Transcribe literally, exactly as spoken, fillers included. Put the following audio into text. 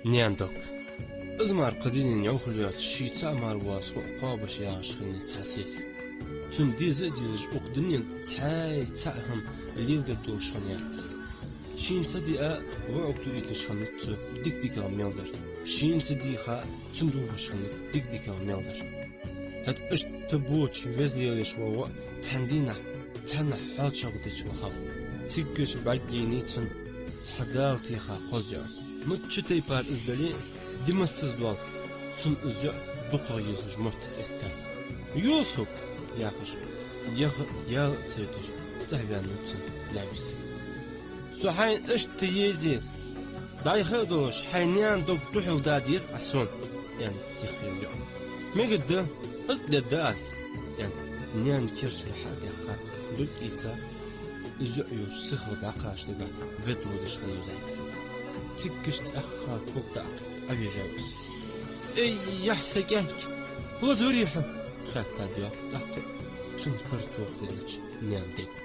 Наьна дог. Из мара кхы дийнахьа йӀовхал йоацаш, ший цаӀ мара воацаш воӀ кхоабаш ягӀаш хиннай цхьа сесаг. Цун деза а дезаш, укх дунен тӀа цхьаь цаӀ хӀама леладе долаш хиннаяц из. Шийна ца диа воӀага дуийташ хиннад цо дика-дикагӀа мел дар. Шийна ца дийха цунна дувхаш хиннад дика-дикагӀа мел дар. ХӀаьта иштта боча веза лелаеш вола воӀ цхьан дийнахьа цхьаннахьа хьоалчагӀа дича вахав. Циггаш бӀаргайайнай цунна цхьа Дала теха хоза йоӀ. Мичча тайпара из дале а, ди массаза дола цунна из йоӀ дукхагӀа езаш мотт тӀаэтта. «Юсуп!» — яхаш, яха а яла а ца йиташ, тӀехьаваьннав цун лаьмбийсаг. «Со хьайна иштта езе, дӀайха а долаш, хьай наьна дог духьал да деза Ӏа сона», — аьннад йиххе йоӀо. «Мегаргда, из а дергда аз», — аьнна, наьна кер чура хьа а даьккха, дулг ийца, из йоӀ йолча сихагӀа дӀакхача дагахьа ведда водаш хиннав зӀамига саг. Циггаш цӀаьхха ког дӀакхийтта Ӏовежав из. «Эй, яхь са кӀаьнк! Лазаварий хьо?» — хаьттад йоӀо тӀаккха а цун кара тохаденнача наьна дега.